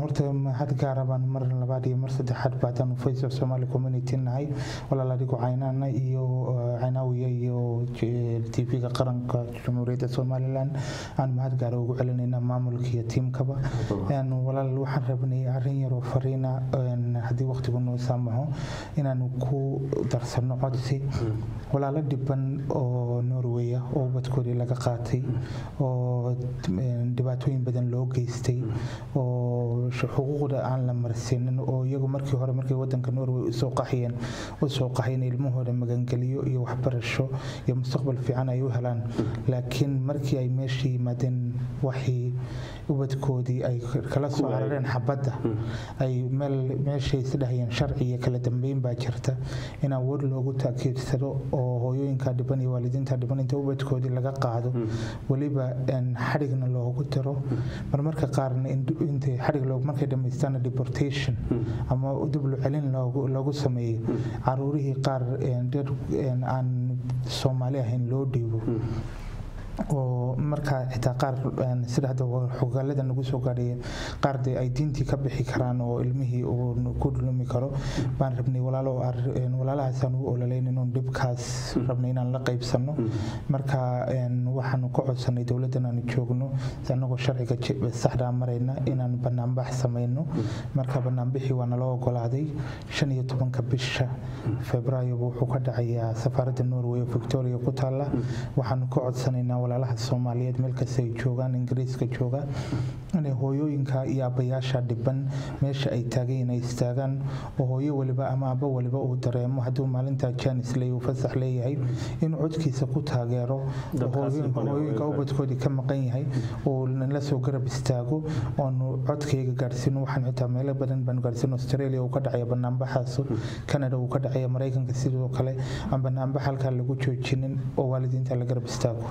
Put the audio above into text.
Horta mahad gaara baan mar labaad iyo mar saddexaad baadaan Voice of Somali Community nahay, walaal adigu Caynaana iyo Caynaawiya iyo TV-ga qaranka Jamhuuriyadda Somaliland aan mahad gaara ugu celinaynaa, maamulka iyo tiimkaba. Walaal, waxaan rabnay arrin yaroo fariina, haddii waqtigu noo saamaxo, inaanu ku darsano codsi walaalo dhiban oo Norweya oo ubadkoodii laga qaatay oo dhibaatooyin badan loo geystay oo xuquuqda aan la marsiinin, oo iyagu markii hore markay wadanka Norway usoo qaxiyeen usoo qaxeen ilmahooda magangeliyo iyo waxbarasho iyo mustaqbal fiican ay u helaan, laakiin markii ay meeshii yimaadeen waxii ubadkoodii ay kala soo carareen xabadda ay meel meeshay isdhahayeen sharci iyo kala dambeyn baa jirta, in awood loogu taakiidsado oo hooyooyinka dhiban iyo waalidiinta dhiban inta ubadkoodii laga qaado, weliba xadhigna loogu daro, marmarka qaarna intay xadhig markay dhamaystaana deportation ama dib lu celin loogu sameeyo caruurihii qaar, dad aan Soomaali ahayn loo dhiibo, oo markaa xitaa qaar sida hadda xogaalada nagu soo gaadhay qaar dee ay diintii ka bixi karaan oo ilmihii uu ku lumi karo baan rabnay. Walaalo, walaalahaasaan ugu ololeyn inuun dhibkaas rabnay inaan la qaybsano. Marka waxaanu ka codsanay dowladdan aanu joogno, annagoo sharciga saxdaa marayna, inaan banaanbax samayno. Marka banaanbixii waa naloo ogolaaday. 15-ka bisha Febraayo wuxuu ka dhacayaa safaaradda Norway oo Victoria ku taalla. Waxaanu ka codsanaynaa walaalaha Soomaaliyeed meel kasta ay joogaan, Ingiriiska jooga, inay hooyooyinka iyo aabbayaasha dhiban meesha ay taagan ay istaagaan, oo hooyo waliba ama aabbo waliba uu dareemo hadduu maalintaa jaanis leeyahay, uu fasax leeyahay, inuu codkiisa ku taageero hooyooyinka ubadkoodii ka maqan yahay, uu nala soo garab istaago oonu codkayga gaadhsiino. Waxaan xitaa meelo badan baanu gaadhsiino. Australia uu ka dhacaya banaanbaxaas, Canada uu ka dhacaya, Maraykanka sidoo kale. Aan banaanbax halkaa lagu joojinin oo waalidiinta la garab istaago.